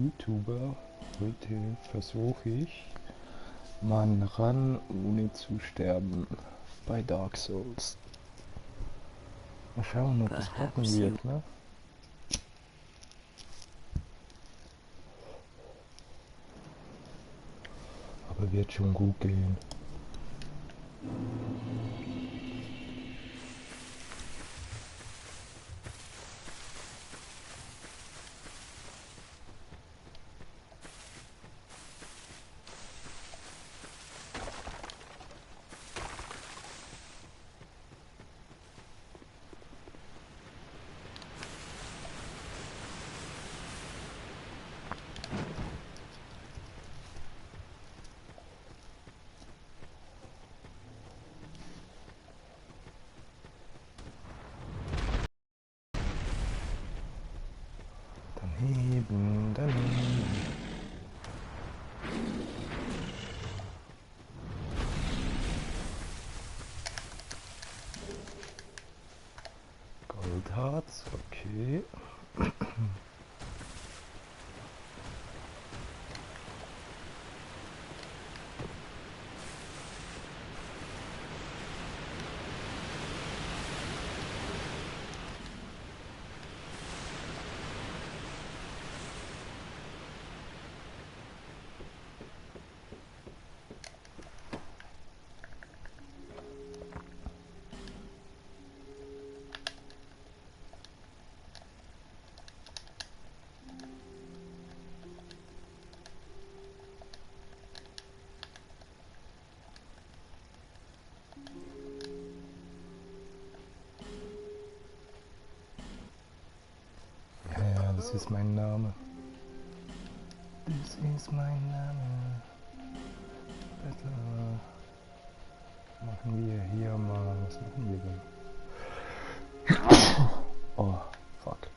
YouTuber. Heute versuche ich meinen Run ohne zu sterben bei Dark Souls. Mal schauen, ob es packen wird, ne? Aber wird schon gut gehen. Daneben. Goldharz, okay. Ja, das ist mein Name. Das ist mein Name. Besser. Machen wir hier mal. Was machen wir denn? Oh, fuck.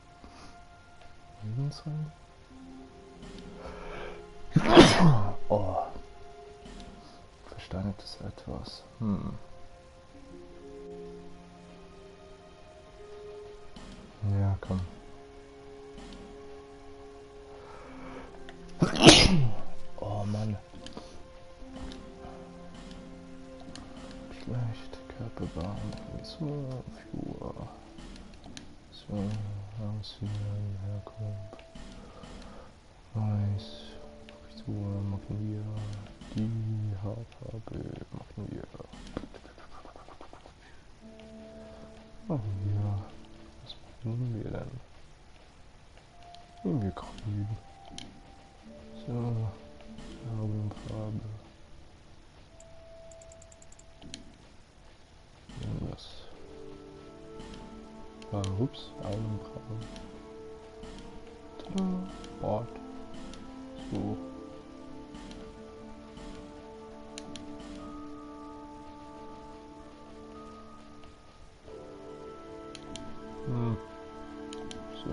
Lebensring? Oh. Versteinertes etwas. Ja, komm. Oh Mann. Schlecht, Körperwarm, so, Fuhr. So, Aussehen, Herkunft. Weiß, Frisur machen wir. Die Haarfarbe machen wir. Was machen wir denn? Nehmen wir grün. So, Augenfarbe. Das. Ups, Augenbrauen. Ort. So. So.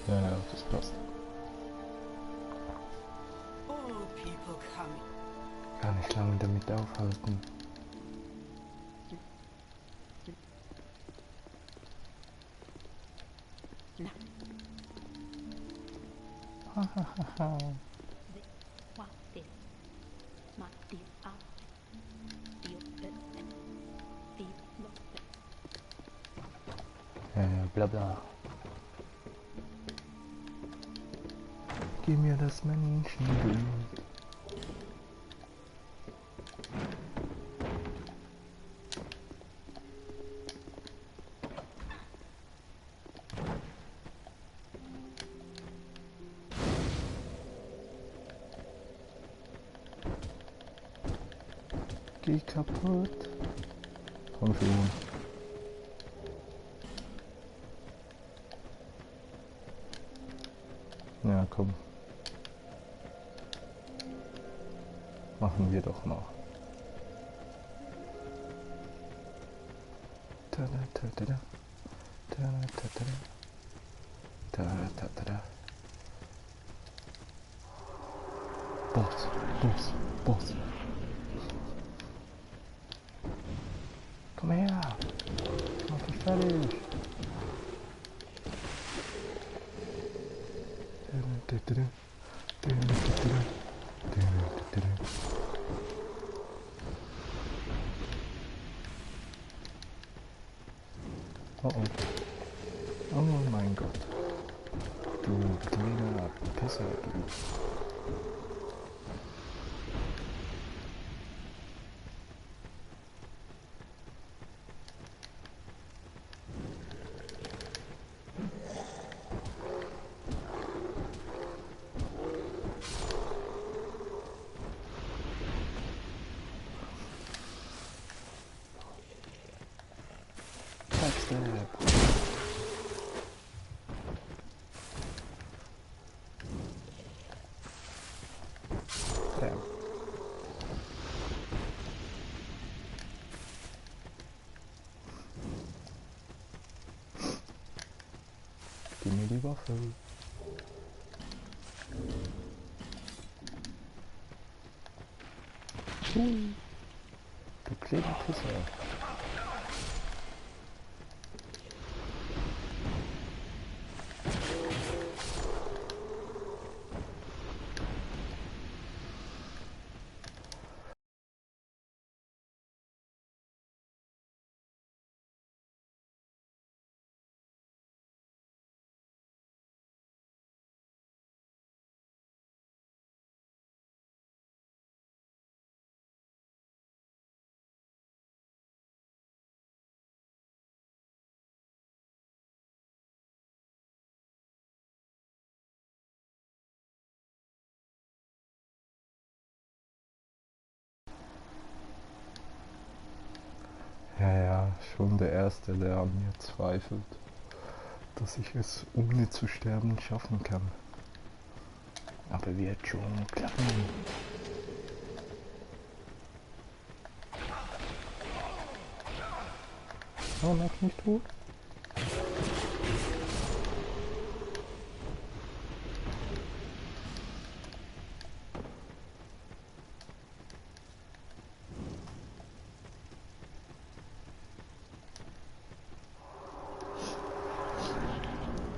Ja, das passt. Gar nicht lange damit aufhalten. Bla bla. Gib mir das Menschenbild. Geh kaputt. Komm schon. Ja, komm. Machen wir doch noch. Tada, tada, tada, tada, tada, tada. Boss, Boss, Boss. Komm her. Mach dich fertig. Oh oh. Oh mein Gott. Du kleiner Pisser, du. Backstab. Damn. Gib mir die Waffe. Du kleiner Pisser. Ja, schon der Erste, der an mir zweifelt, dass ich es ohne zu sterben schaffen kann. Aber wird schon klappen. Oh, noch nicht tot?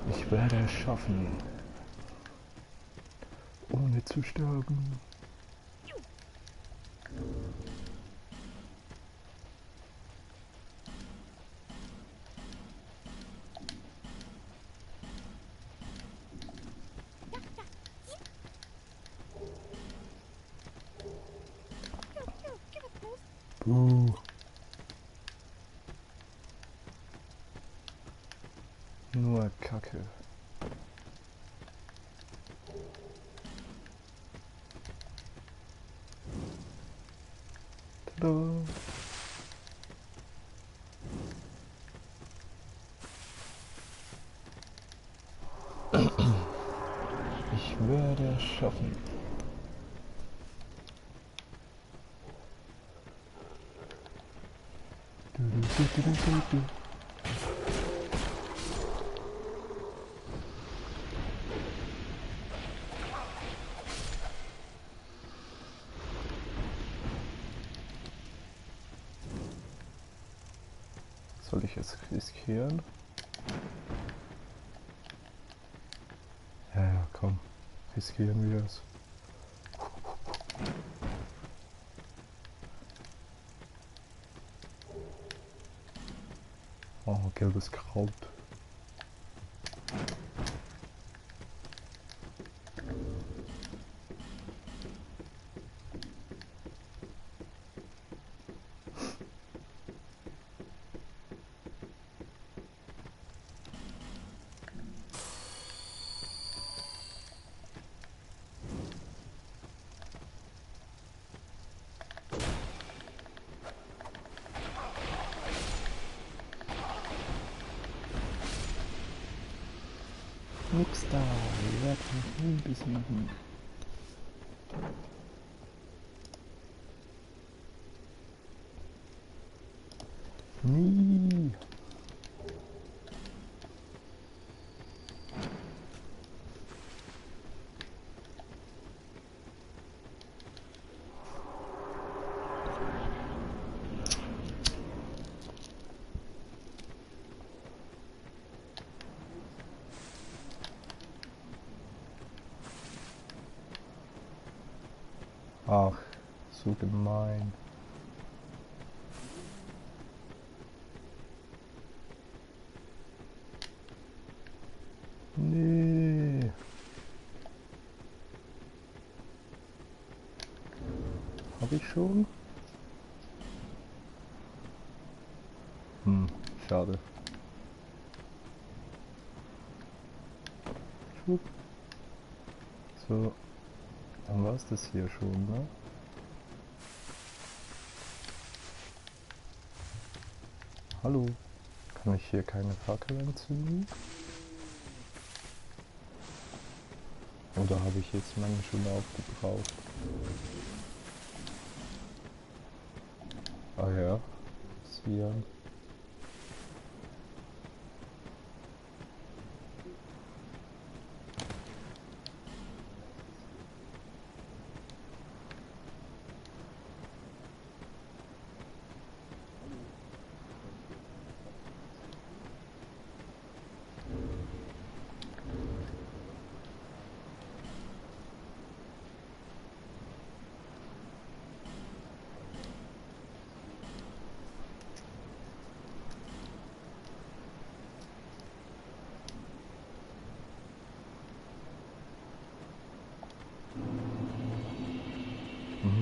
Ich werde es schaffen, ohne zu sterben. Buh. Nur Kacke. Tada. Ich werde es schaffen. Du. Soll ich es riskieren? Ja, komm. Riskieren wir es. Oh, gelbes Kraut. Nix da, ihr werdet mich nie besiegen. Nie. Ach, so gemein. Nee. Hab ich schon? Schade. Schwupp. So, dann war's das hier schon, ne? Hallo? Kann ich hier keine Fackel entzünden? Oder habe ich jetzt meine schon aufgebraucht? Ah ja, Sian.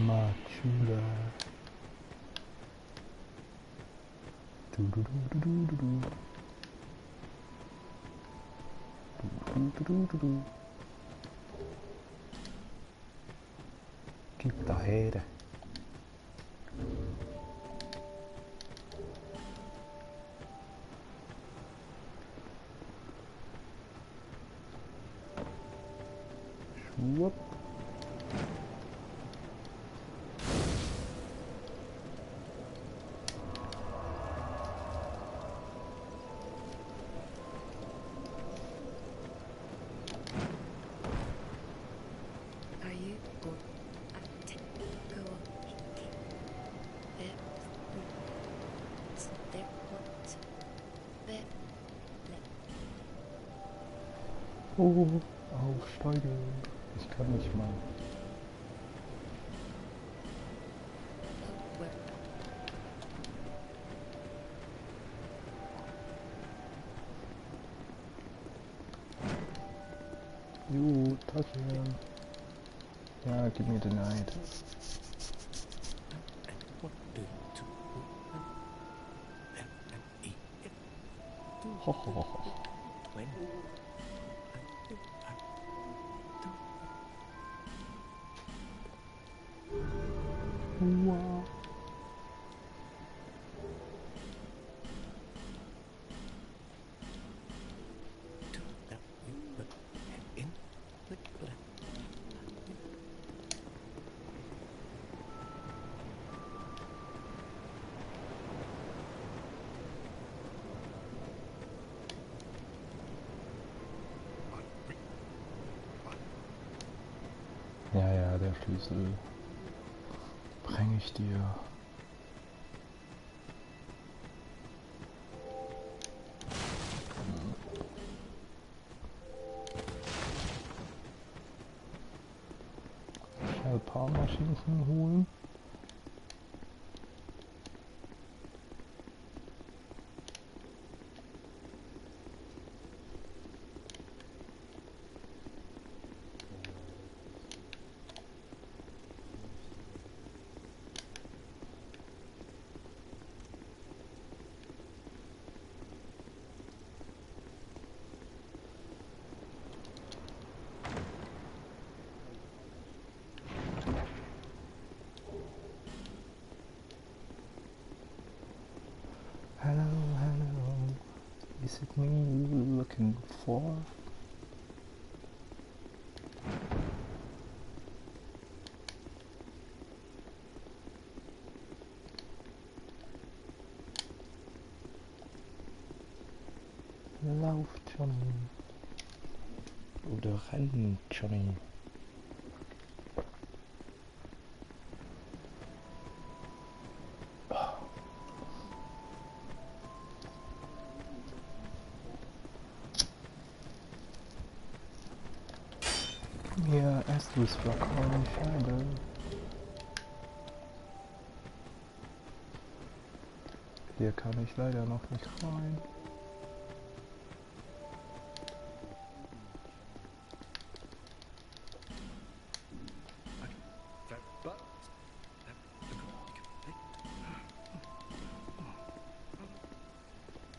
Machula. Du, du, du, du, du, du. Du, du, du, du, du. Gib da her. Schwupp. Oh, aufsteigen. Ich kann nicht mal. Jo, Taschen. Ja, gib mir den Neid. Ho, ho, ho, ho. Wow. Ja, ja, der Schlüssel bringe ich dir. Schnell ein paar Maschinen holen. Hello, hello. Is it me you're looking for? Lauf, Johnny. Oder renn, Johnny. Hier, Estus war kaum Scheibe. Hier kann ich leider noch nicht rein.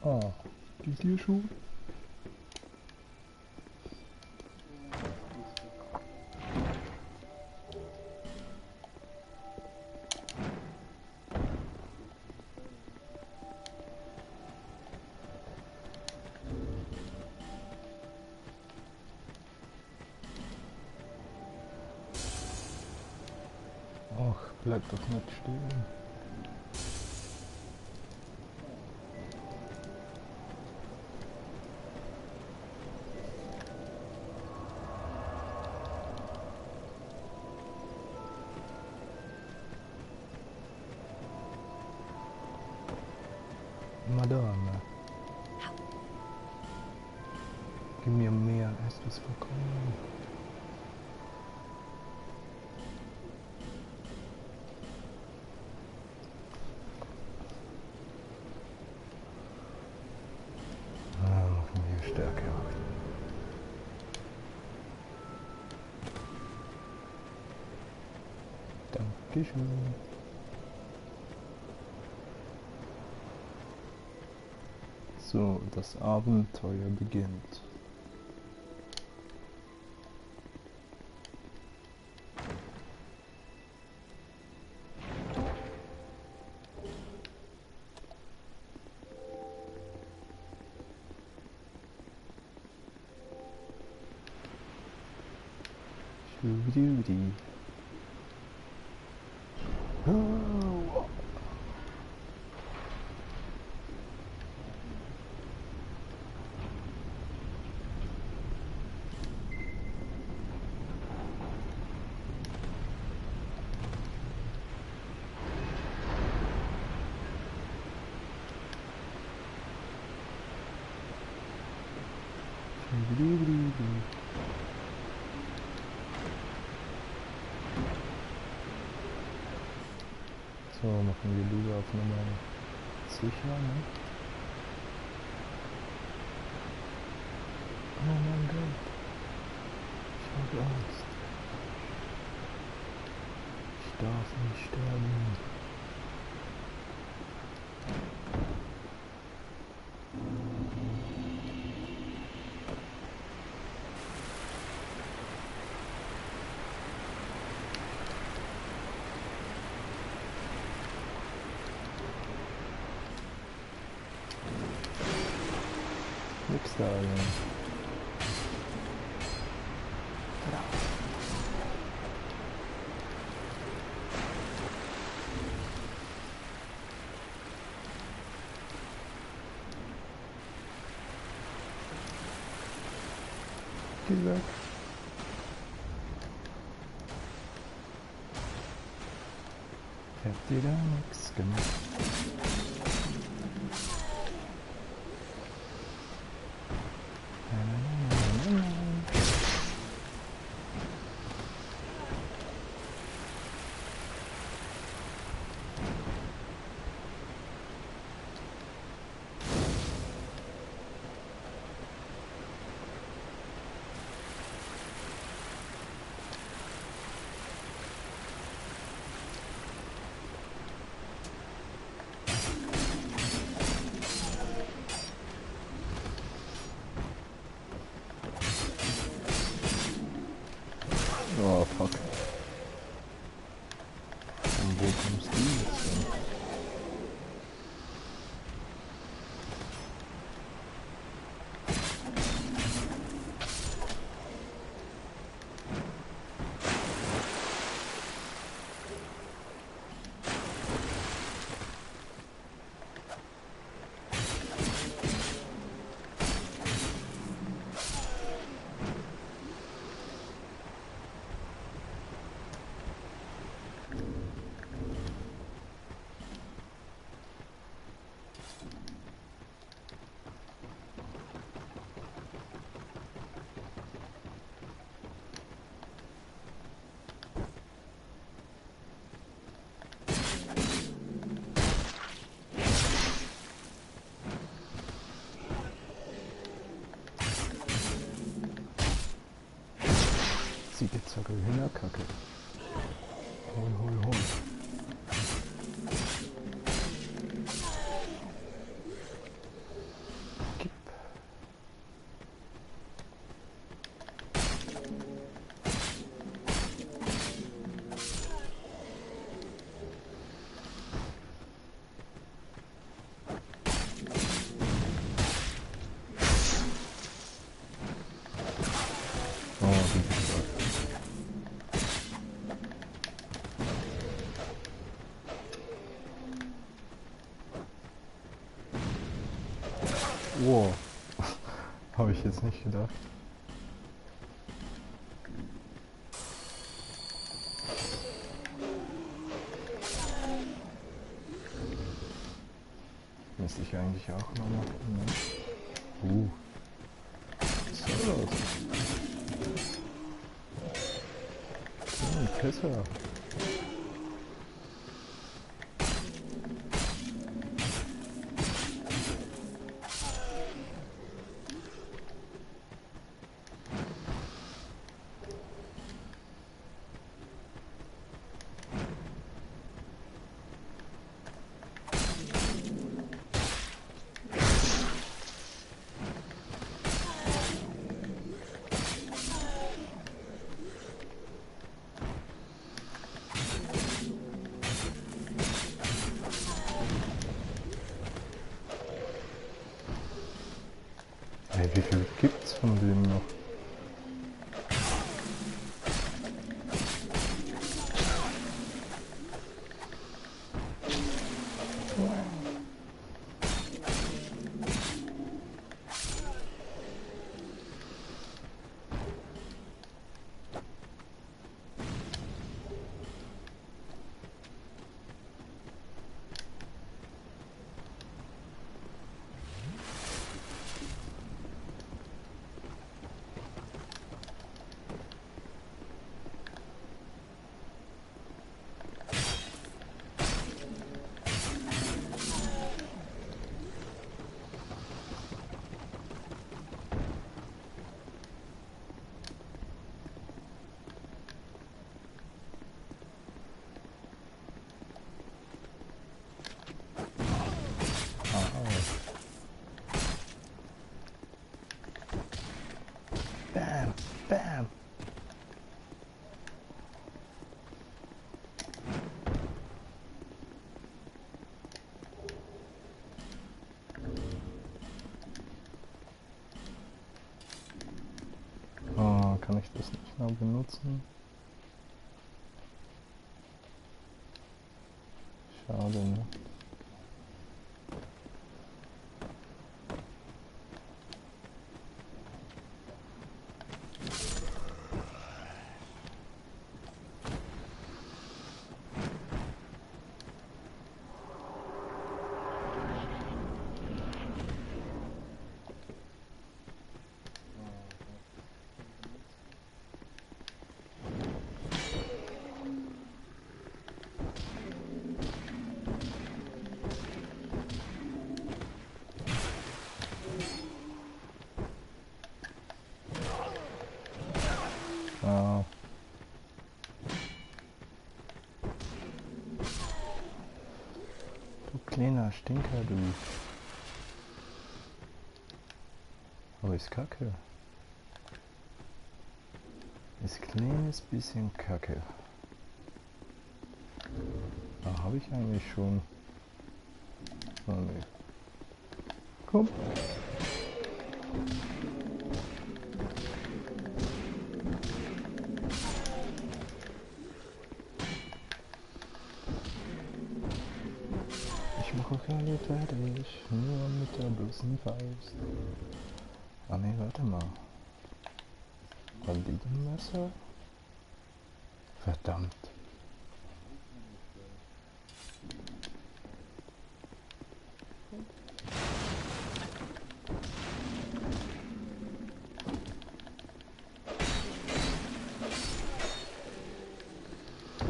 Oh, geht hier schon? Ach, bleib doch nicht stehen. Madame, gib mir mehr, ist das vollkommen. Machen wir Stärke. Dankeschön. So, das Abenteuer beginnt. Schubidi. Oh. So, machen wir Luga auf Nummer sicher, ne? Oh mein Gott, ich habe Angst. Ich darf nicht sterben. Nix da, Junge. Geh weg. Ich hab dir da nix gemacht. Oh fuck. Und wo kommst du jetzt hin? Ziegezacke, Hühnerkacke. Hol, hol, hol. Gib. Oh, die ist wow. Habe ich jetzt nicht gedacht. Müsste ich eigentlich auch noch machen, ne? Was soll das? So ein Pisser. Hey, wie viel gibt's von dem noch? Bam, bam. Oh, kann ich das nicht mal benutzen? Schade, ne? Ah. Du kleiner Stinker, du. Aber ist kacke. Ist kleines bisschen kacke. Da habe ich eigentlich schon. Oh ne. Komm. Ich mache keine fertig, nur mit der bloßen Faust. Ah ne, warte mal. Banditenmesser? Verdammt.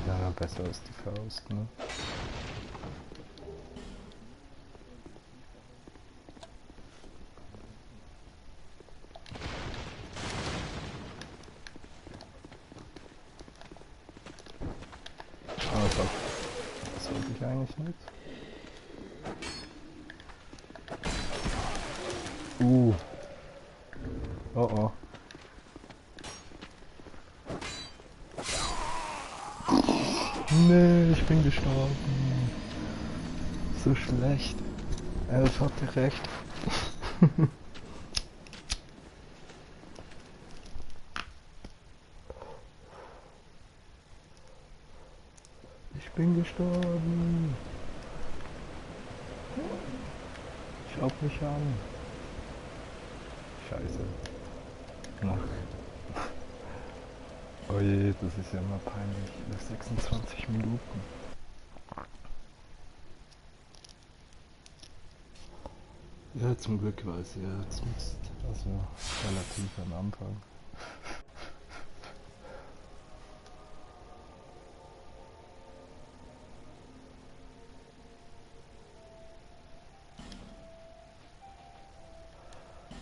Ja, besser als die Faust, ne? Fuck. Das wollte ich eigentlich nicht. Oh oh. Nee, ich bin gestorben. So schlecht. Elf hatte recht. Ich bin gestorben. Schaut mich an. Scheiße. Oh je, das ist ja immer peinlich. Nach 26 Minuten. Ja, zum Glück war es ja jetzt nicht, also relativ am Anfang.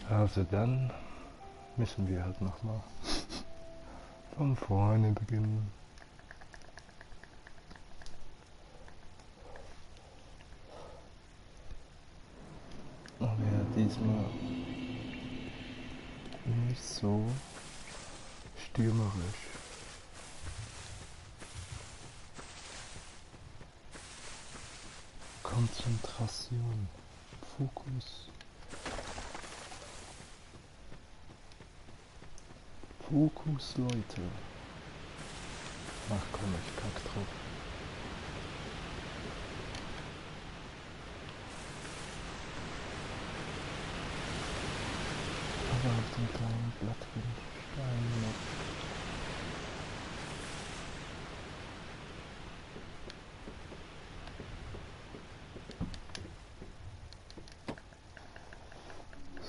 Also dann müssen wir halt nochmal von vorne beginnen. Aber ja, diesmal nicht so stürmerisch. Konzentration, Fokus. Fokus, Leute. Ach komm, ich kack drauf. Aber auf dem kleinen Blatt bin ich Stein noch.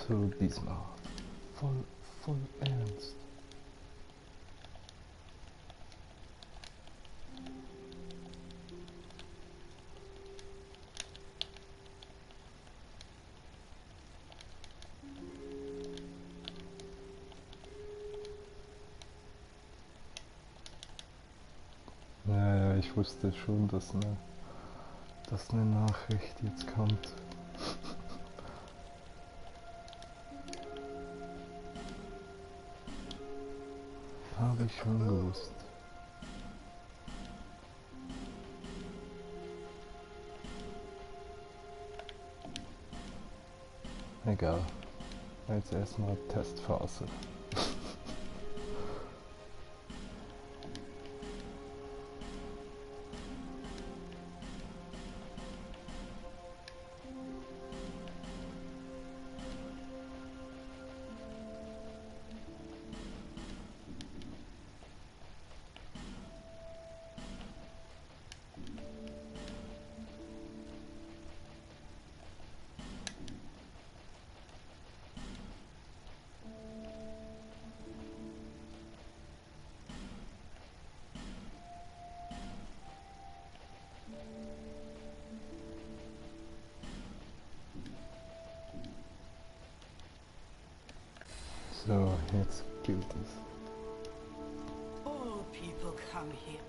So, diesmal. Voll ernst. Naja, ich wusste schon, dass eine Nachricht jetzt kommt. Habe ich schon gewusst. Egal. Jetzt erstmal Testphase. So, jetzt gilt es. All people come here.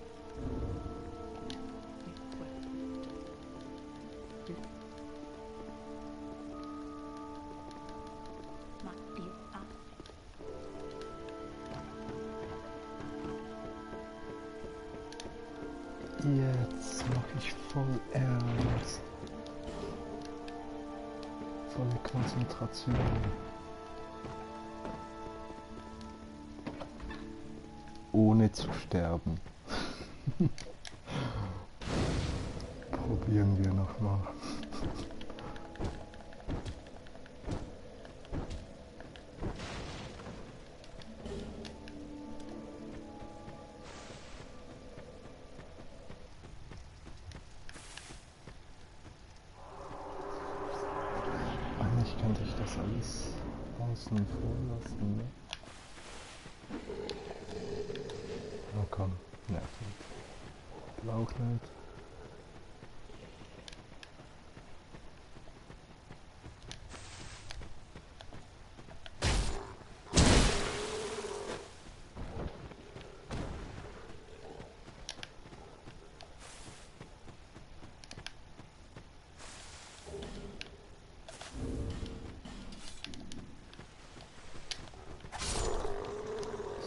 Jetzt mache ich voll ernst. Volle Konzentration. Ohne zu sterben. Probieren wir nochmal. Eigentlich könnte ich das alles außen vor lassen, ne? Oh komm, nervt nicht. Auch nicht.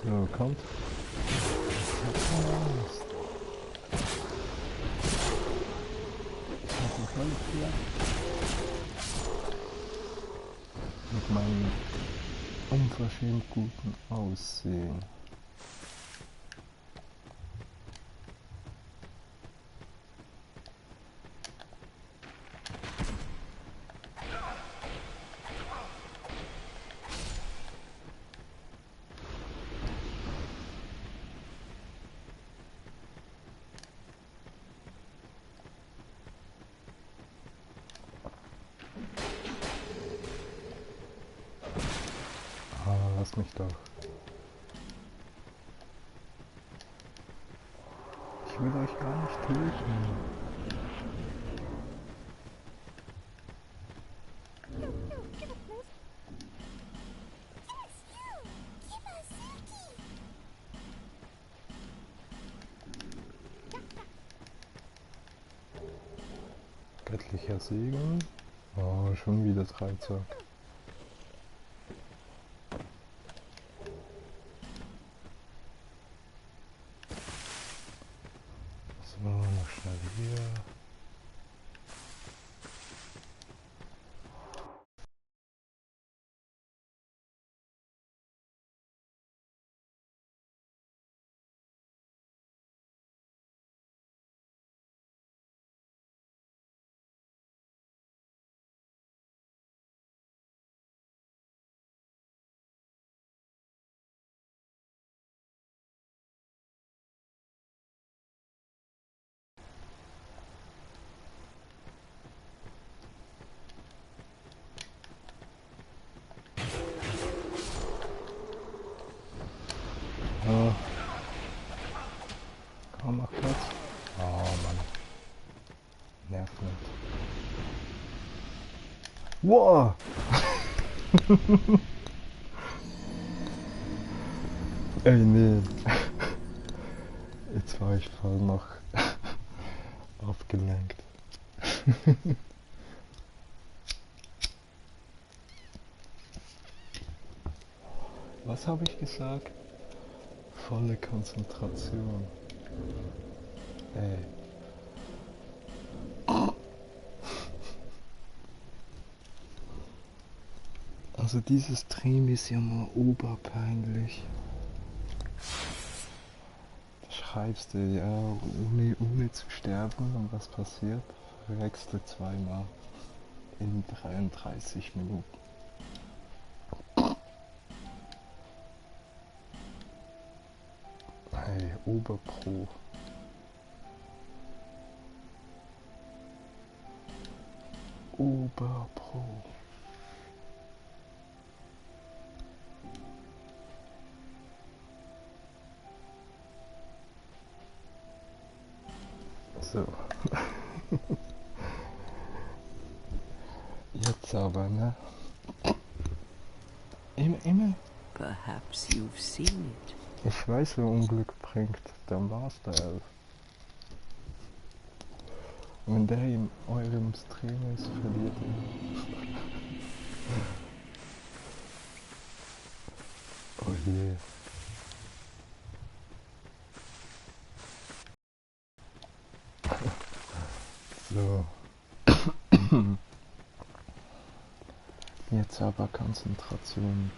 So, kommt. Ich hab keine Angst. Ich hab mich voll platt. Mit meinem unverschämt guten Aussehen. Lass mich doch. Ich will euch gar nicht töten. Göttlicher Segen. Oh, schon wieder Dreizack. So, noch schnell hier. Oh, komm, mach Platz. Oh Mann, nervt nicht. Wow! Ey, nee. Jetzt war ich voll noch abgelenkt. Was habe ich gesagt? Volle Konzentration. Ey. Also dieses Stream ist ja mal oberpeinlich. Da schreibst du ja, ohne zu sterben, und was passiert? Verreckst du zweimal in 33 Minuten. Hey, Oberpro. Oberpro. So. Jetzt aber, ne? Immer. Perhaps you've seen it. Ich weiß, wer Unglück bringt. Der Master Elf. Wenn der in eurem Stream ist, verliert ihr. Oh je. So. Jetzt aber Konzentration.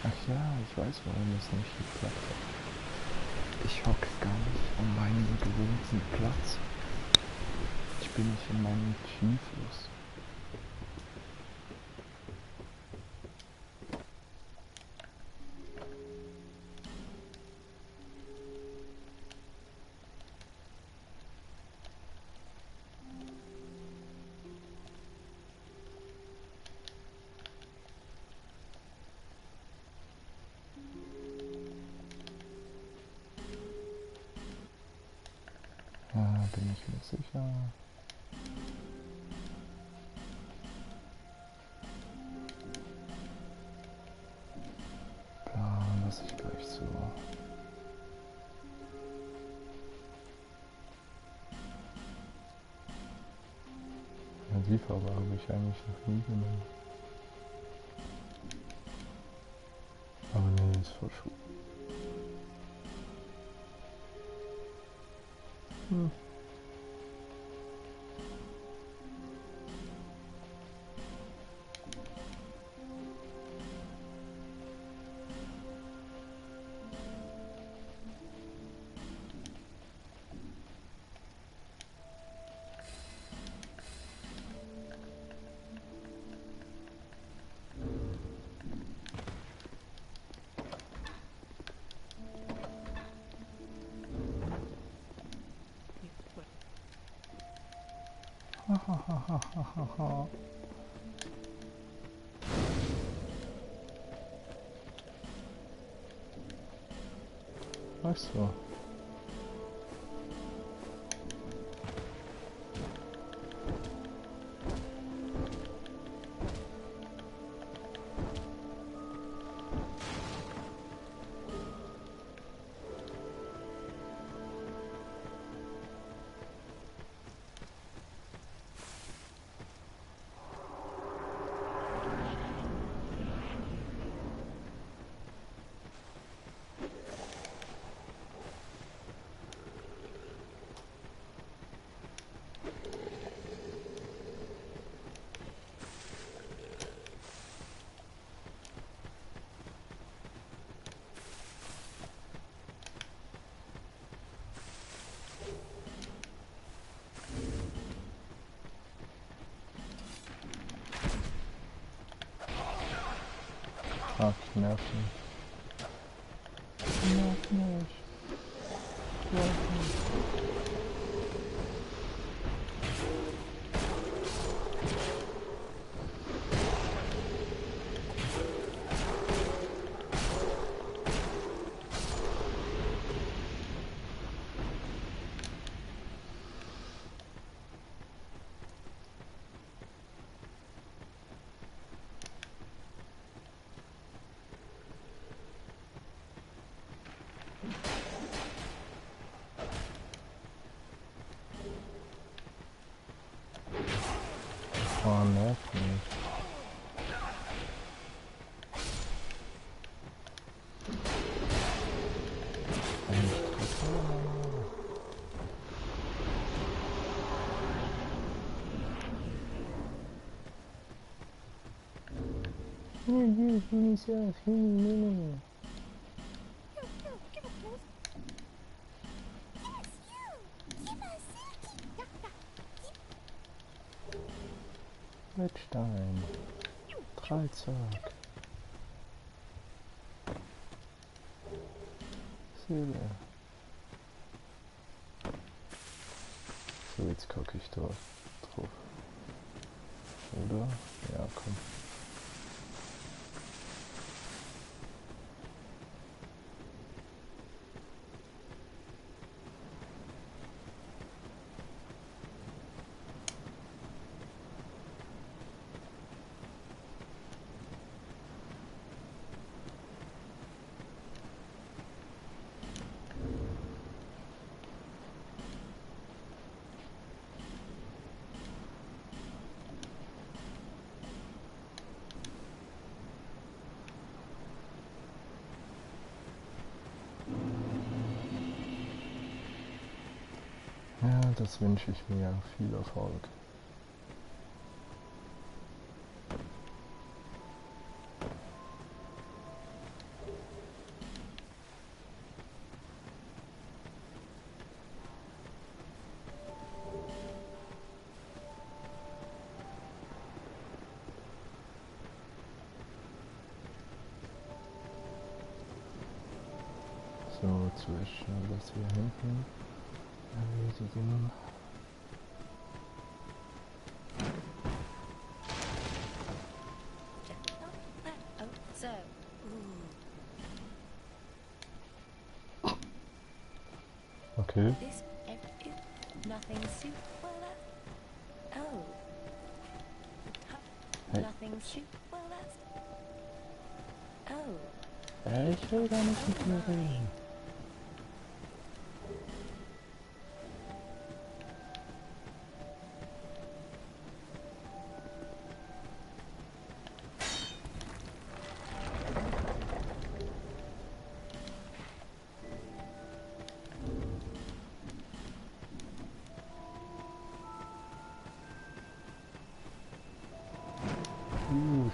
Ach ja, ich weiß, warum es nicht geklappt hat. Ich hocke gar nicht an meinem gewohnten Platz. Ich bin nicht in meinem Chi-Fluss. Ja, bin ich mir sicher. Ja, lass ich gleich so. Lieferware habe ich eigentlich noch nie genommen. Aber nee, ist voll schön. Weißt du? Ach, nerv mich. Nerv mich. Nerv mich. Oh, nerv mich. Wettstein. Dreizack. Seele. So, jetzt kacke ich da drauf. Oder? Ja, komm. Ja, das wünsche ich mir. Viel Erfolg. So, zuerst schnell das hier hinten erledigen. So, Okay. this nothing soup. Well, that. Oh. Hey. Nothing soup. Well, that's. Oh. Ich will gar nicht mit dir reden.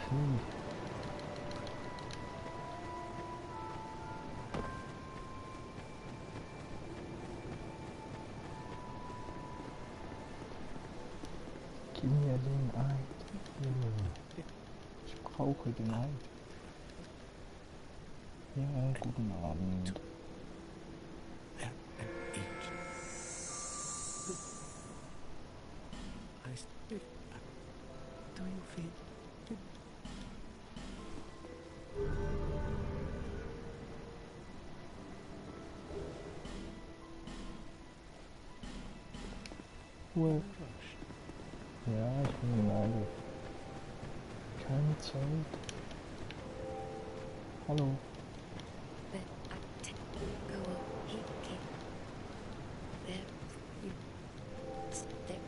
Schnee. Gib mir den Eid. Ich brauche den Eid. Ja, guten Abend. Do you feel? Ruhe. Ja, ich bin geleitet. Keine Zeit. Hallo. But I go he came there you there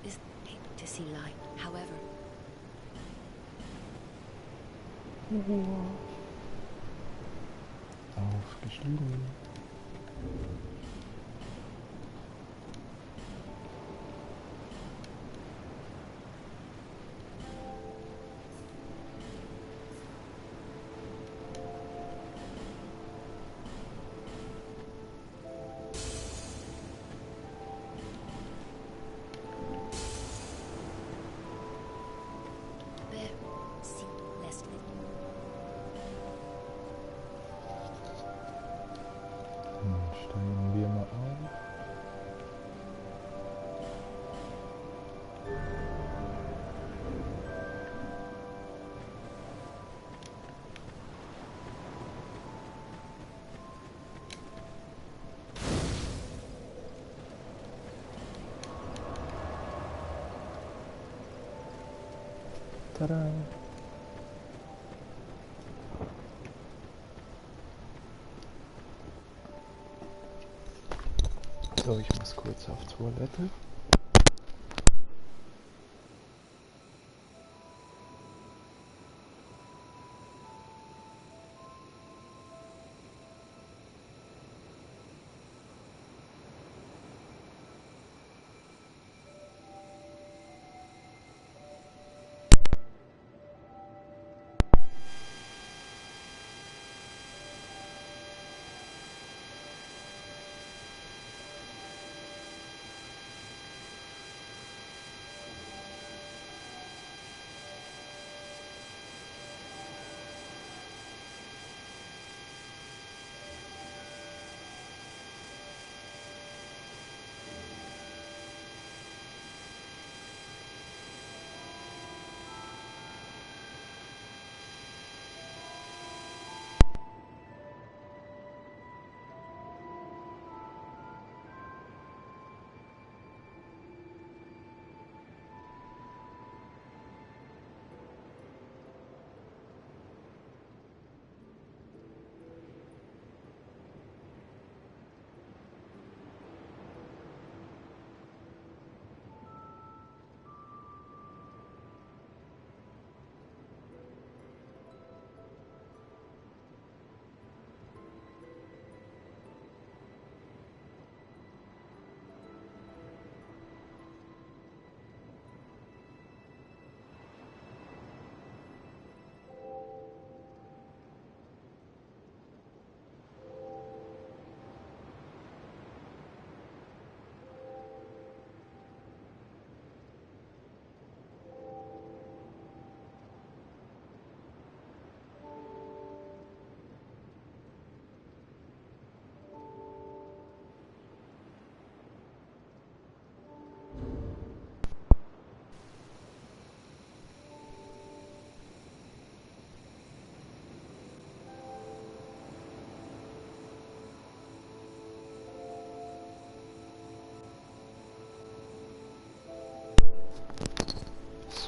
is hate to see light, however. Ruhe. Aufgestiegen. There see Leslie. Dann steigen wir mal auf. Tada! So, ich muss kurz auf Toilette.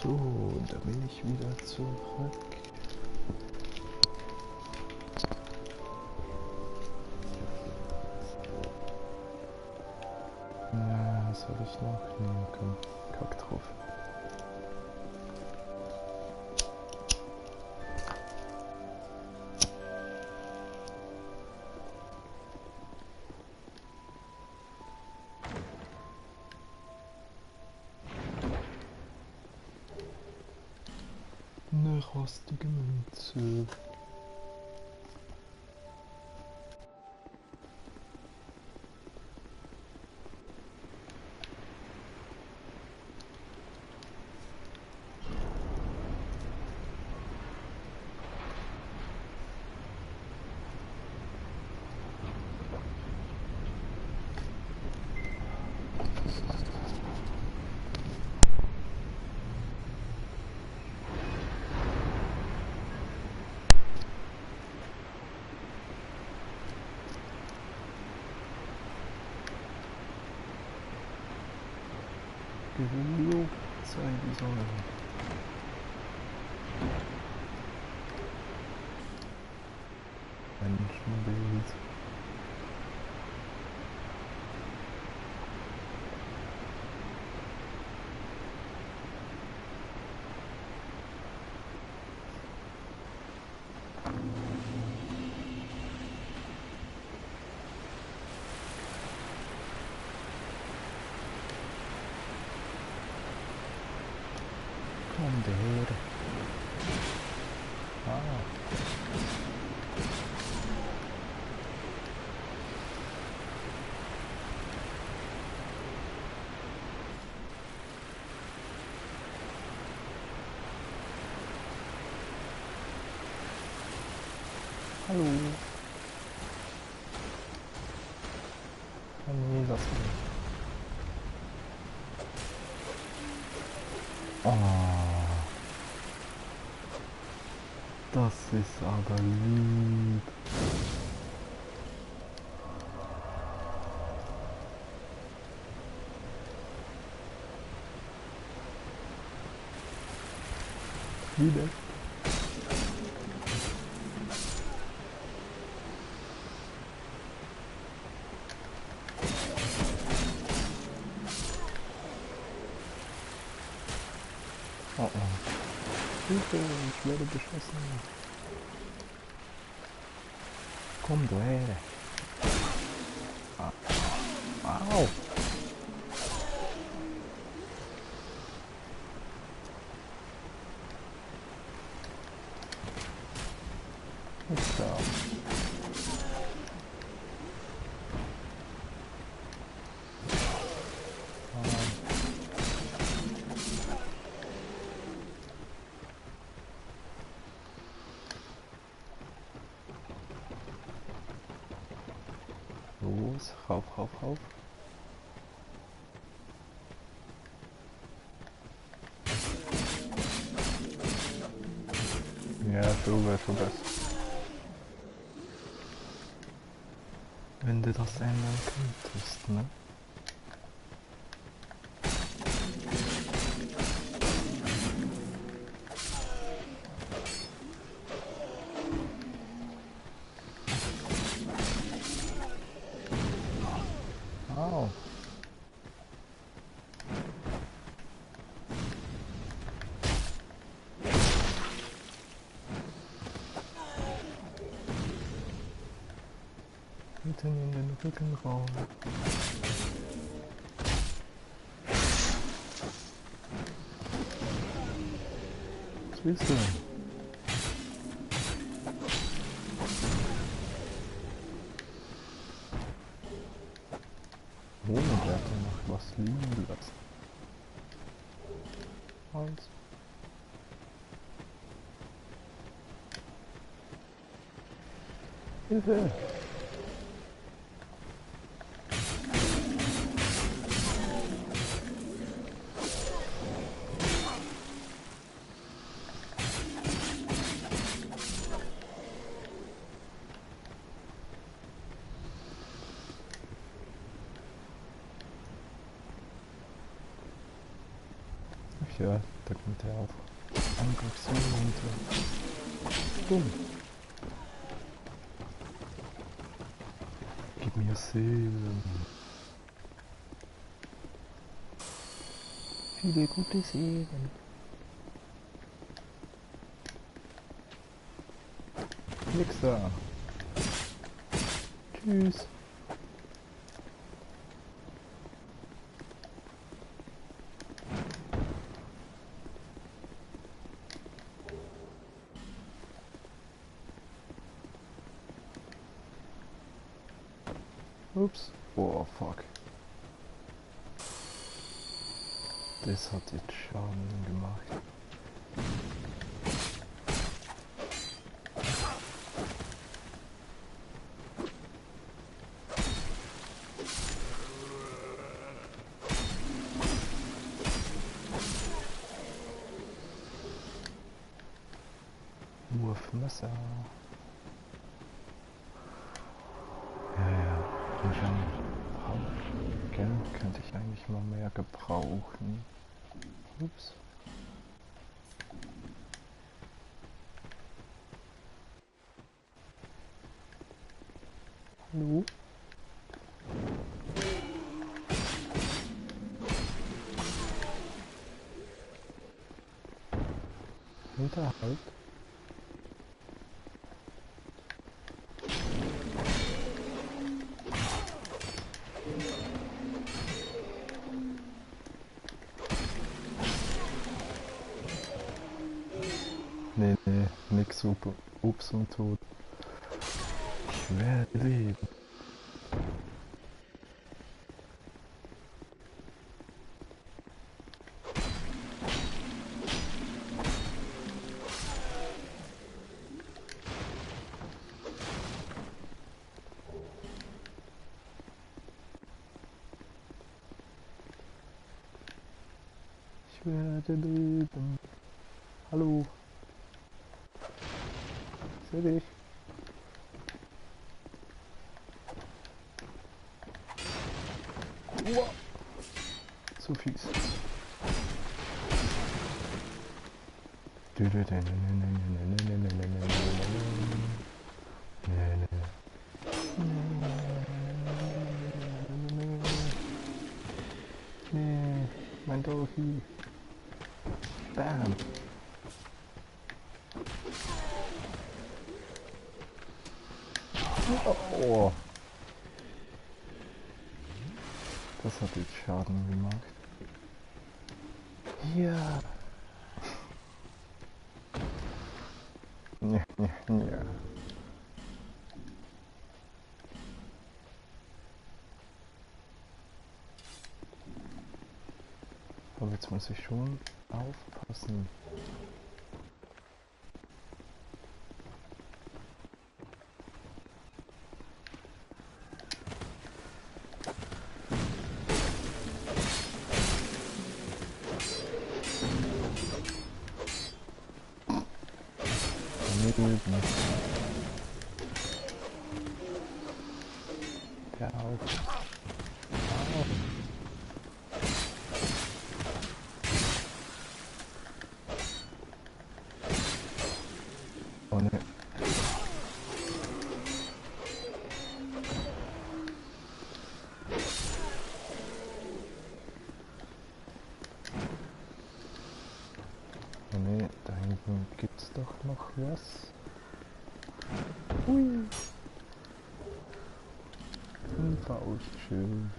So, da bin ich wieder zurück. Ja, was soll ich noch nehmen? Komm, kack drauf. rostige Münze. Gelobt sei die Sonne. Menschenbild. Komm her. Ah. Hallo. Oh nee, lass mich. Oh. Das ist aber lieb. Wie nett. Oh oh. Hilfe, ich werde beschossen. Komm du her. Au. Ist da. Los, rauf, rauf, rauf. Ja, so wäre schon besser. Wenn du das ändern könntest, ne? Au. Mitten in den Rückenraum. Was willst du denn? Ohne Werte noch was liegen lassen. Eins. Hilfe! Ach ja, da kommt er auch. Angriffsziel runter. Dumm. Gib mir Seelen. Viele gute Seelen. Nix da. Tschüss. Ups. Oh, fuck. Das hat jetzt Schaden gemacht. Wurfmesser. Ja. Geld könnte ich eigentlich mal mehr gebrauchen. Ups. Hallo? Hinterhalt? Nee, nix Ups und tot. Ich werde leben. Ich werde leben. Hallo. Seh dich. Uah. Zu fies. Nee, mein Dolphy. Bam. Oh. Das hat jetzt Schaden gemacht. Ja. Ja. Aber jetzt muss ich schon aufpassen. Ja, auch. Oh ne. Oh ne, da hinten gibt's doch noch was. Hui. Ein Faustschild.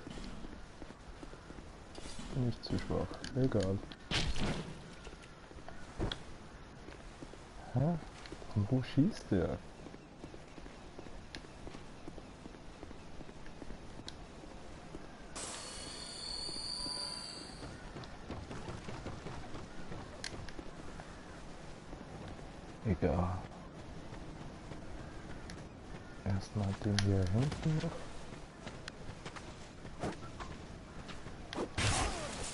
Bin ich zu schwach. Egal. Hä? Und wo schießt der? Egal. Erstmal den hier hinten noch.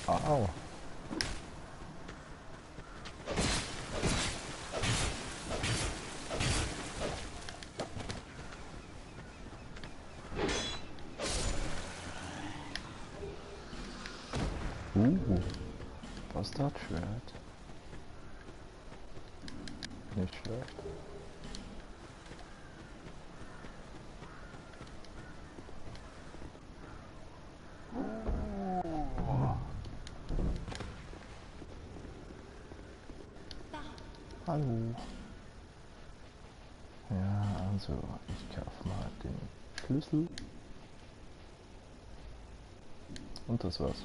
Au. Bastardschwert. Nicht schlecht. Oh. Hallo. Ja, also ich kaufe mal den Schlüssel. Und das war's.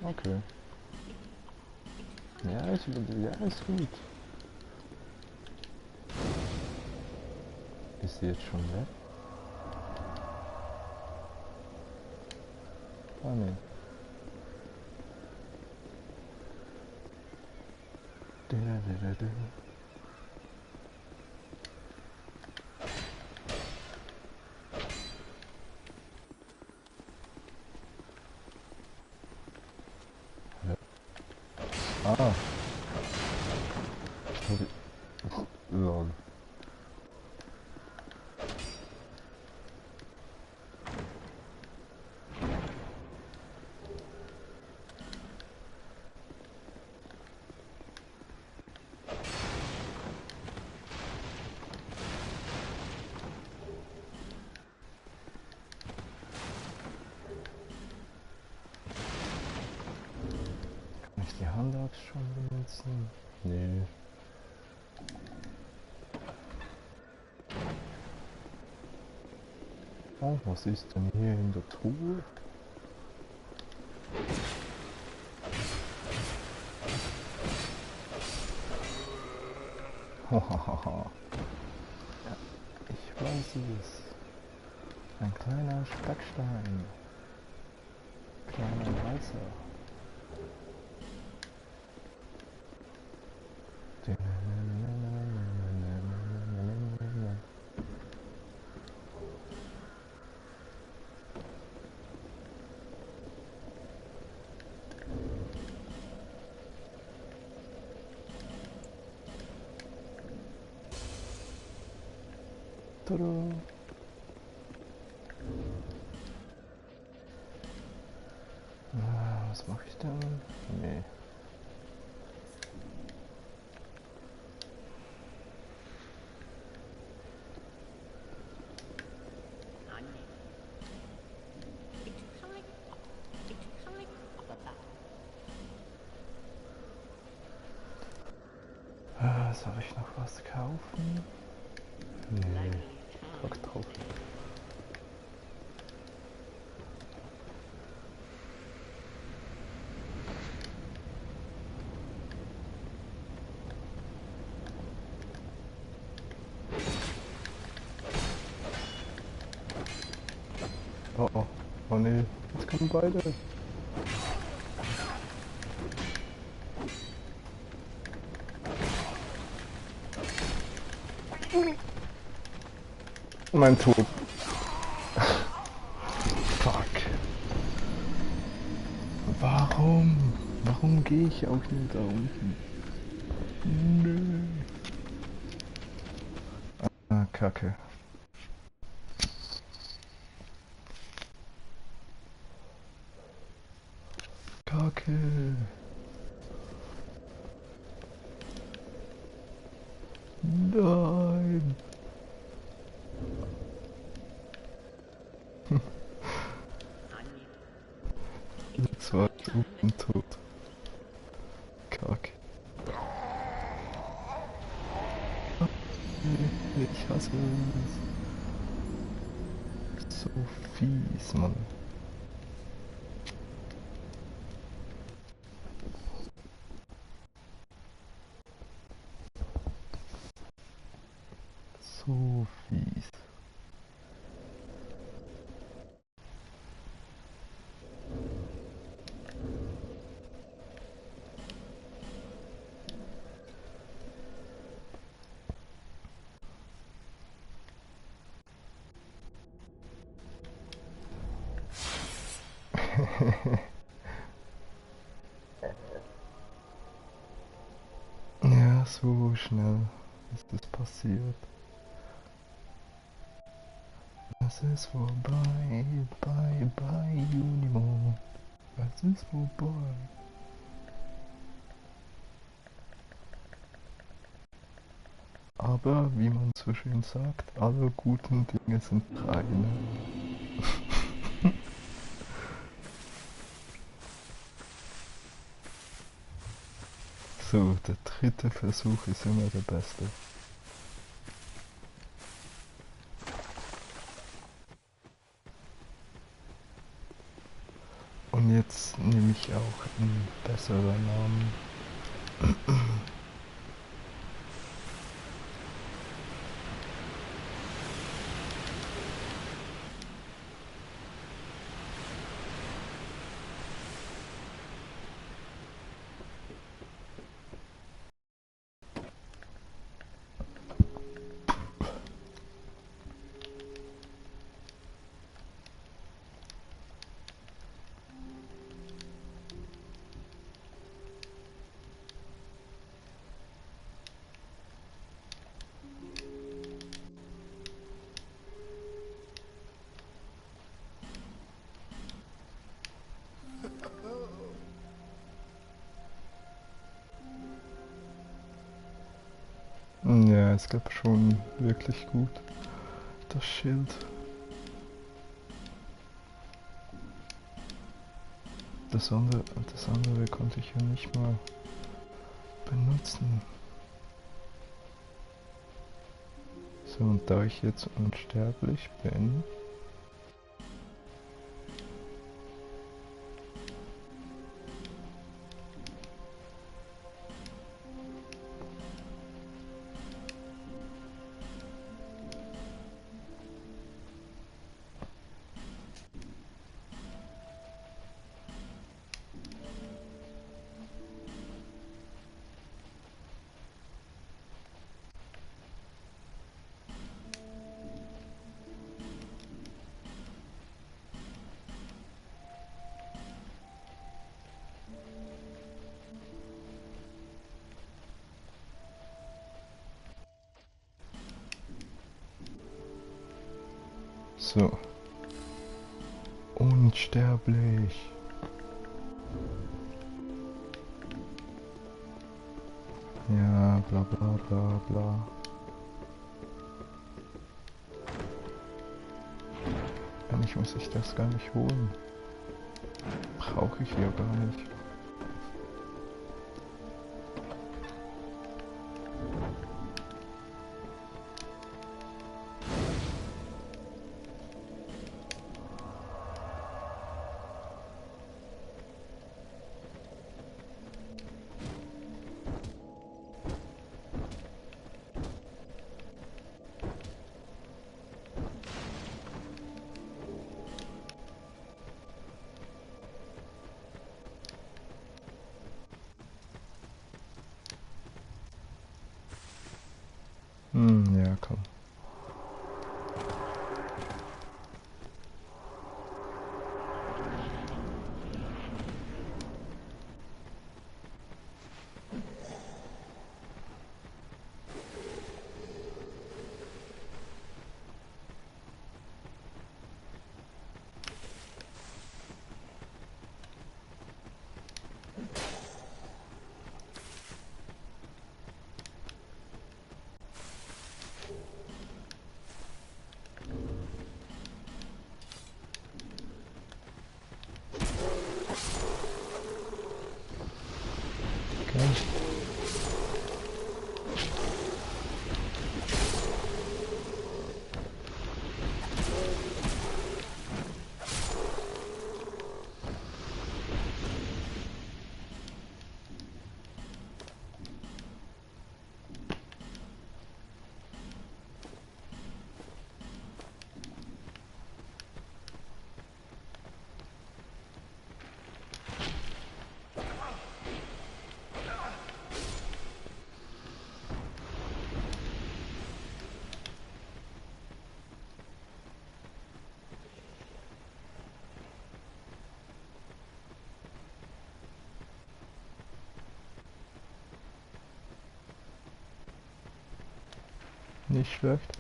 Okay. Ja, Ja, ist gut. Ist sie jetzt schon weg? Ah, ne. Ah. Lol. Kann ich die Handachs schon benutzen? Nee. Oh, was ist denn hier in der Truhe? Hahaha. Ja, ich weiß es. Ein kleiner Stackstein. Kleiner weißer. Tada. Was mache ich denn? Nee. Soll ich noch was kaufen? Nee. Kack drauf. Oh oh. Oh nee. Jetzt kommen beide. Mein Tod. Fuck. Warum? Warum gehe ich auch nicht da unten? Nö. Ah, Kacke. Kacke. Nein. Jetzt war ich unten tot. Kacke. Ich hasse es. So fies, Mann. So fies. Ja, so schnell ist es passiert. Es ist vorbei, bye bye Junimond. Es ist vorbei. Aber wie man so schön sagt, alle guten Dinge sind drei. Ne? So, der dritte Versuch ist immer der beste. Und jetzt nehme ich auch einen besseren Namen. Ja, es gab schon wirklich gut das Schild. Das andere konnte ich ja nicht mal benutzen. So, und da ich jetzt unsterblich bin, so, unsterblich. Ja, bla bla bla bla. Eigentlich muss ich das gar nicht holen. Brauche ich ja gar nicht. Ja, komm. Okay. Nicht schlecht.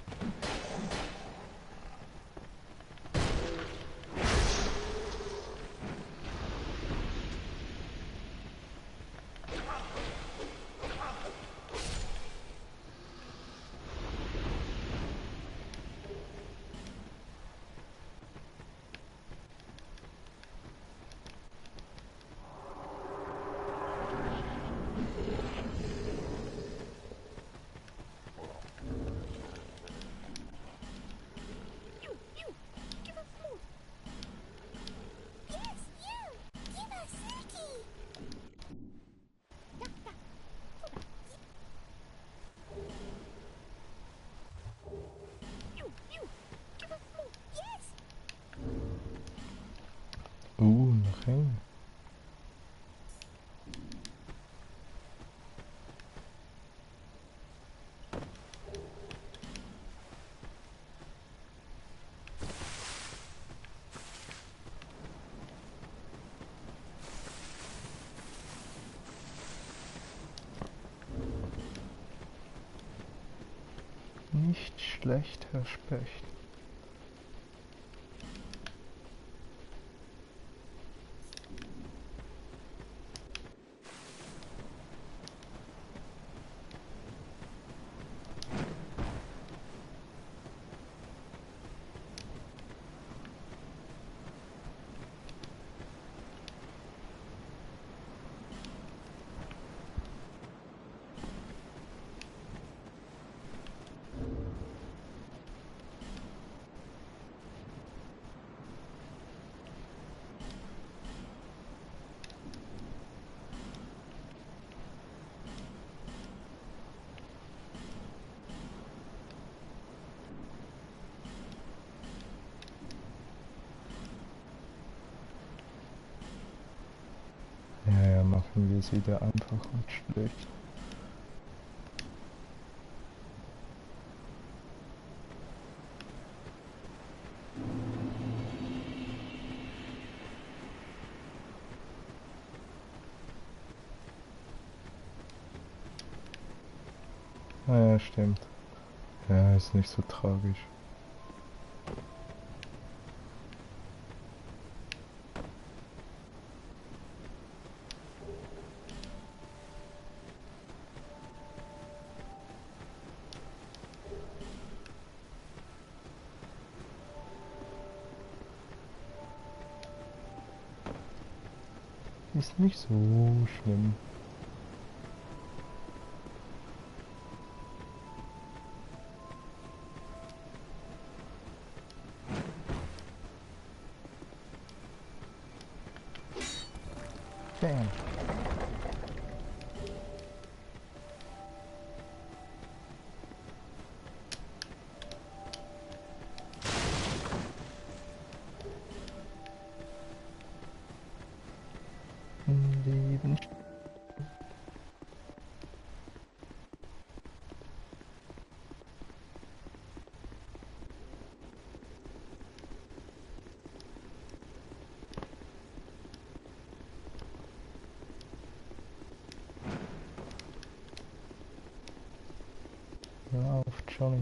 Nicht schlecht, Herr Specht. Ja, machen wir es wieder einfach und schlecht. Ah ja, stimmt. Ja, ist nicht so tragisch. Ist nicht so schlimm. Bam. Leben. Hör auf, Johnny.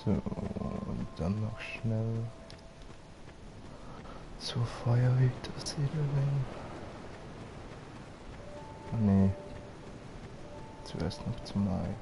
So, und dann noch schnell zur Feuerwehrsiedlung. Nee, zuerst noch zum Eid.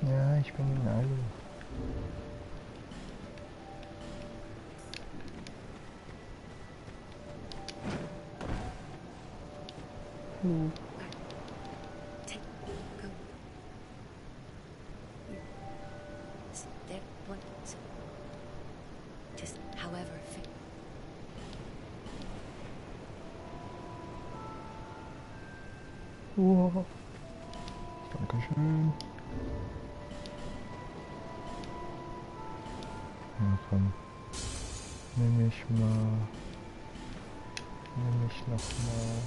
Ja, ich bin in Eile. Take go. There one so just however fit. Wow. Dankeschön. Ja, komm. Nimm ich mal. Nimm ich noch mal.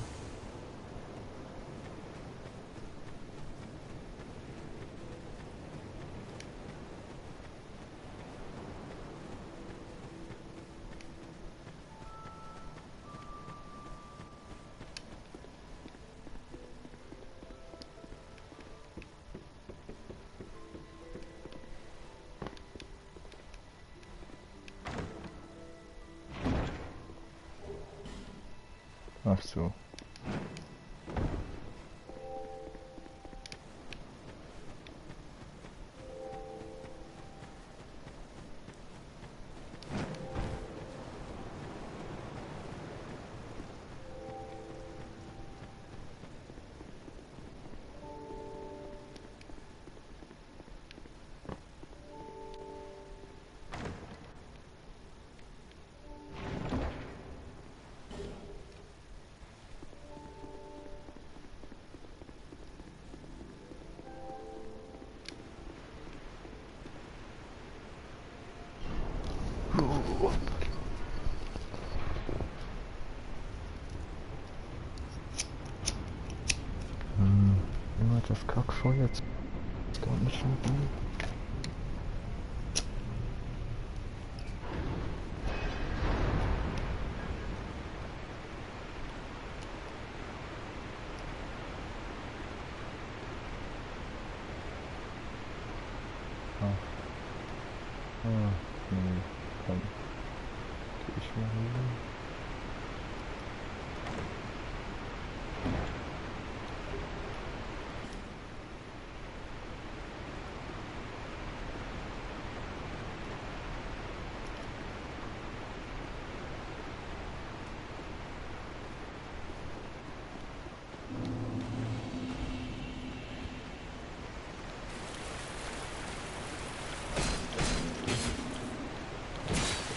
Ach so. Immer das Kackfeuer jetzt gar nicht so gut. Nee, komm. Geh ich mal hin.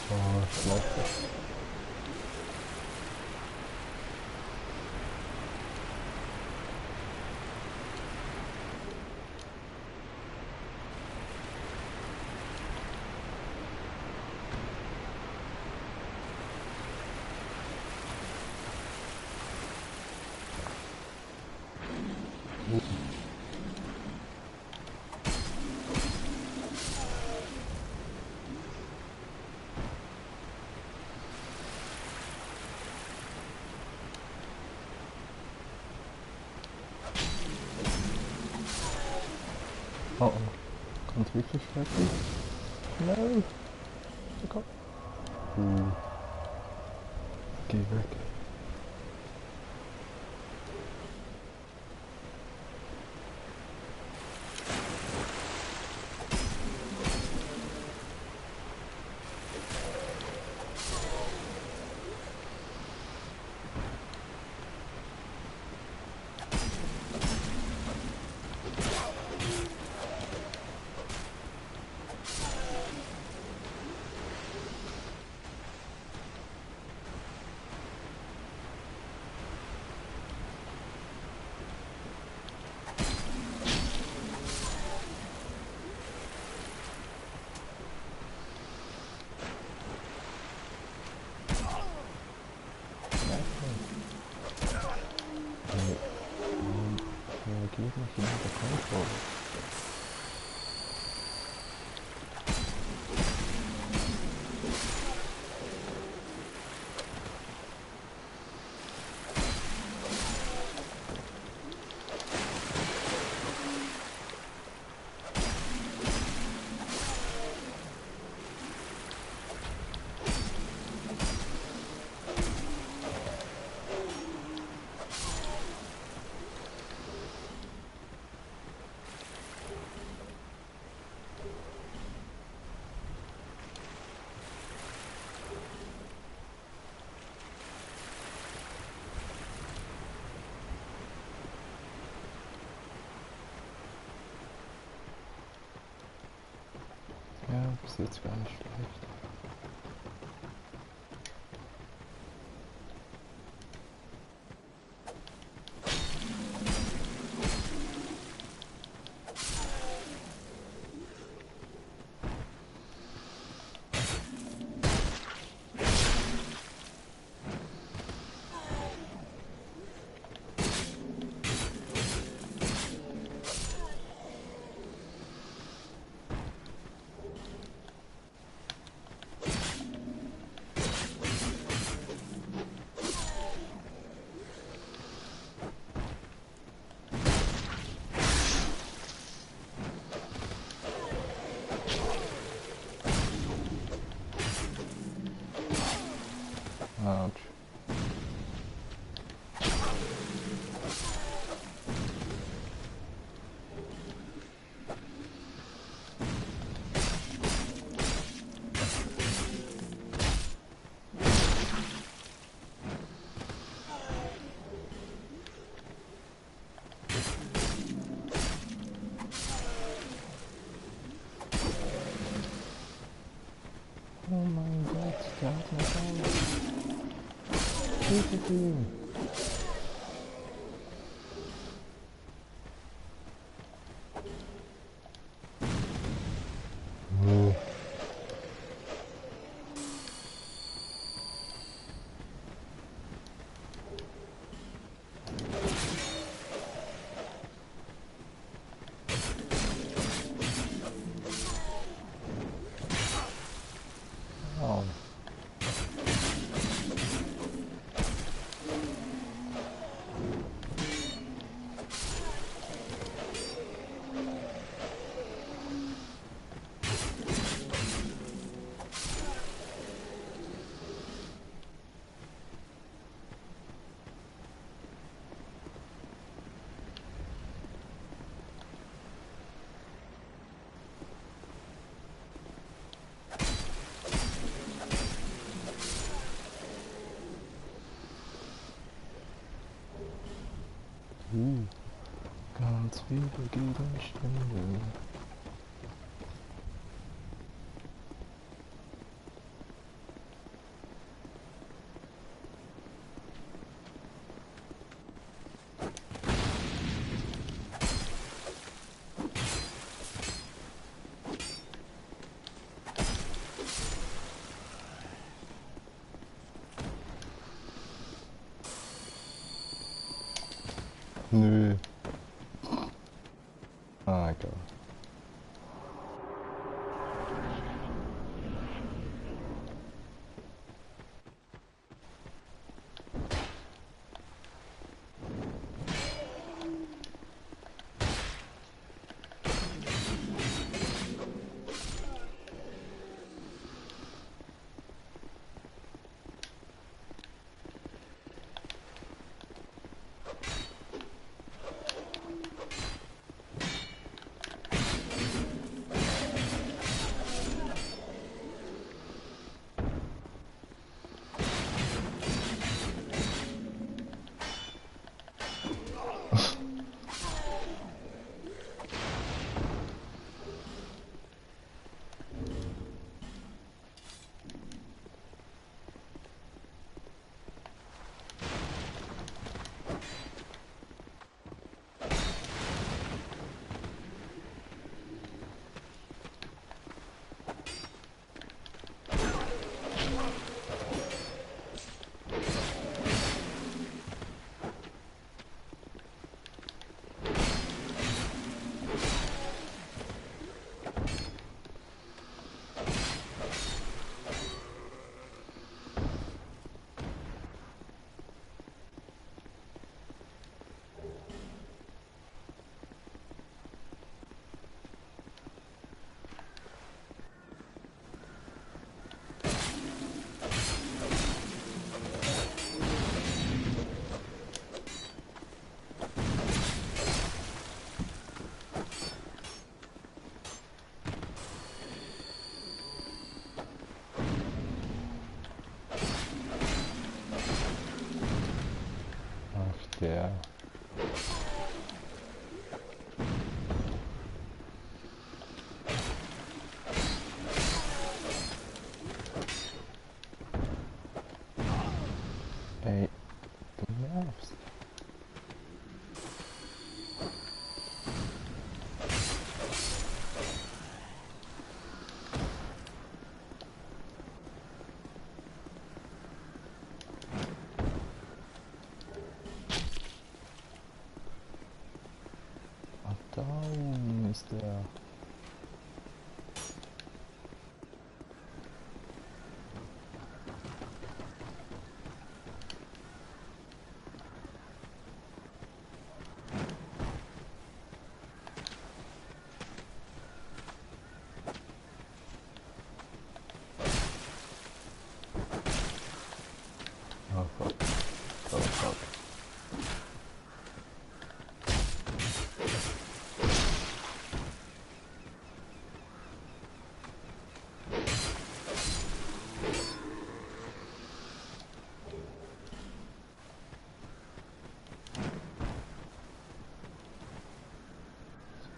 Oh, ich glaub das. Oh oh. Kommt wirklich fertig? Nein! Komm. Geh weg. Reagiert nicht jemand der Kontrolle? Ja, bis jetzt gar nicht schlecht. Autsch. Hilfe. Oh. Oh. Ganz viele Gegenstände. Nö. Ah, egal. Ach, der. Ey, du nervst. Ach, da oben ist der. Oh fuck. Oh fuck.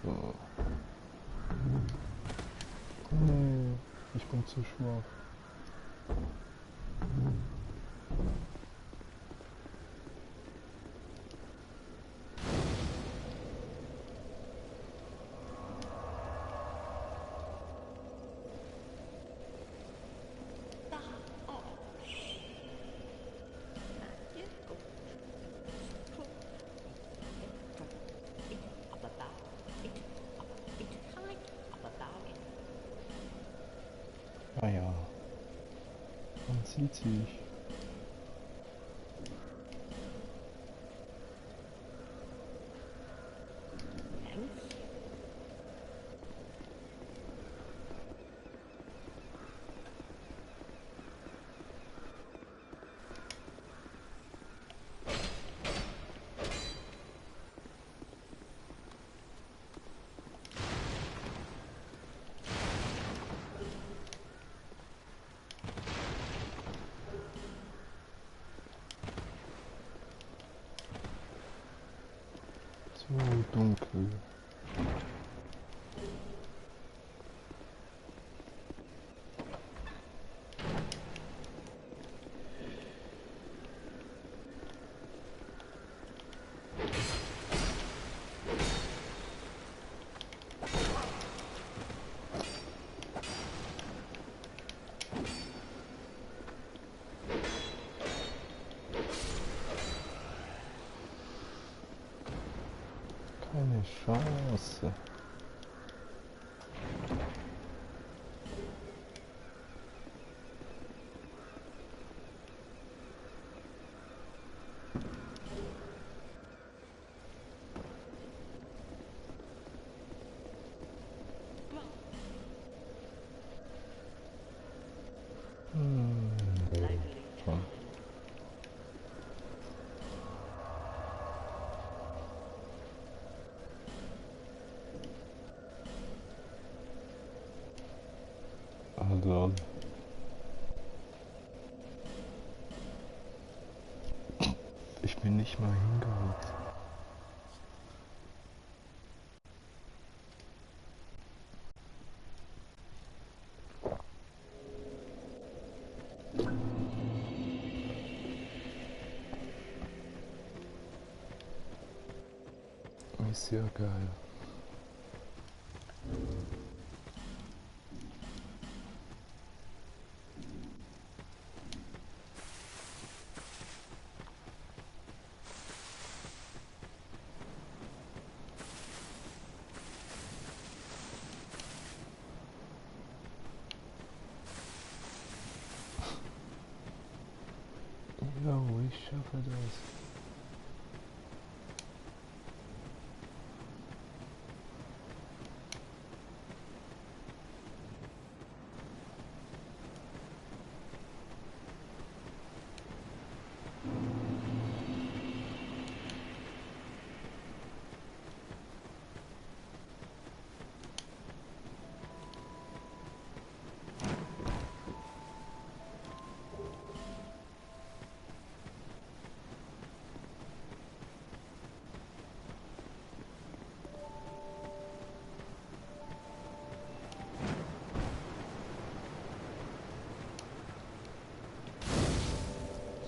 So. Nee, ich bin zu schwach. Ah ja, man sieht sich. So dunkel. Keine Chance. Komm. Also, ich bin nicht mal hingeguckt. Ist ja geil. Jo, ich schaffe das.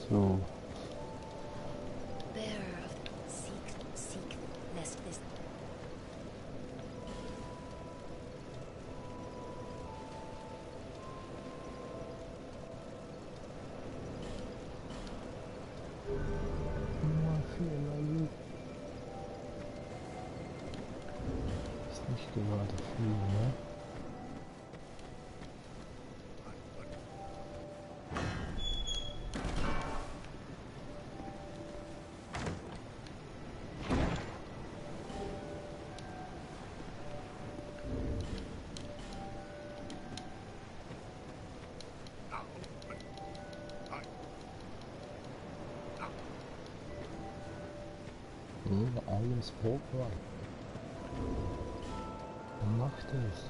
So, Bearer of seek, lest this. Nummer 4, Lali. Ist nicht gerade viel, ne? Alles Poker. Macht es.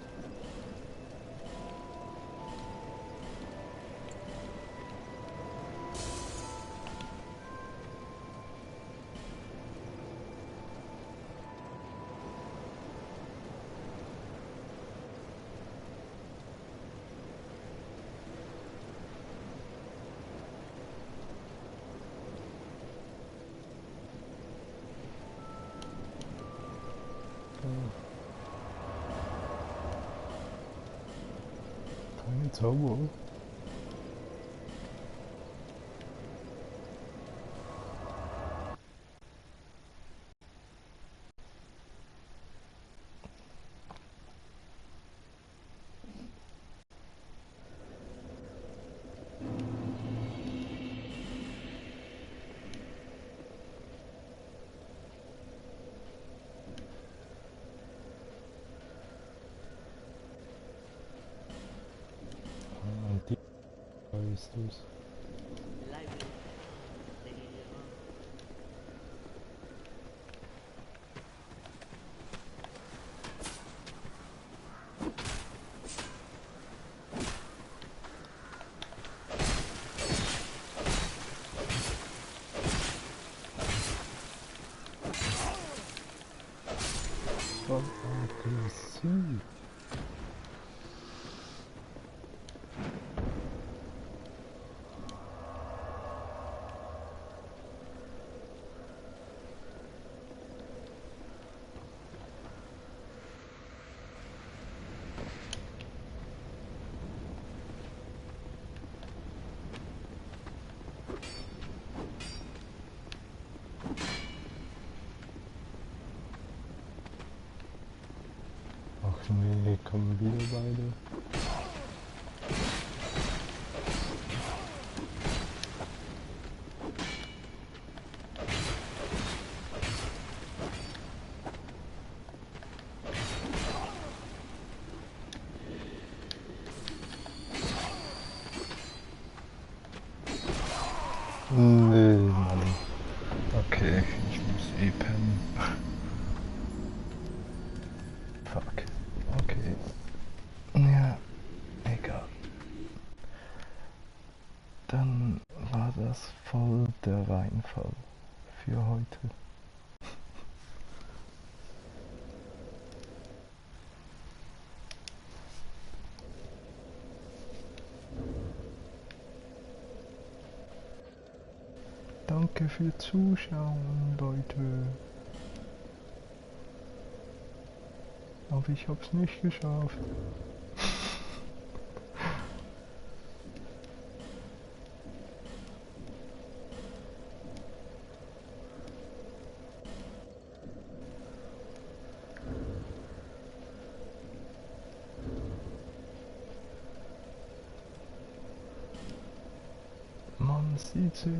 Keine Zauber. Weißt du's? Voll aggressiv. Ach nee, kommen wieder beide. Nee, Mann. Okay, ich muss eh pennen. Fuck. Okay. Ja, egal. Dann war das voll der Reinfall für heute. Danke für Zuschauen, Leute. Aber ich hab's nicht geschafft. Man sieht sich.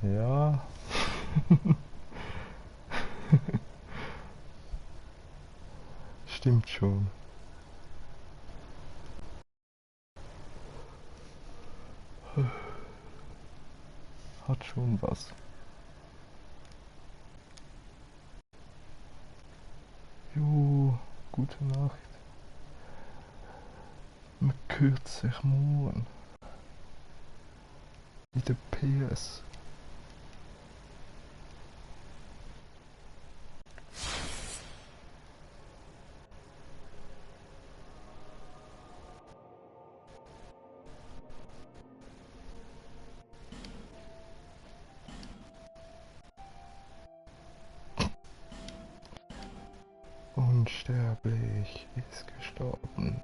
Ja. Stimmt schon. Hat schon was. Jo, gute Nacht. Man hört sich morgen. In der PS. Unsterblich ist gestorben.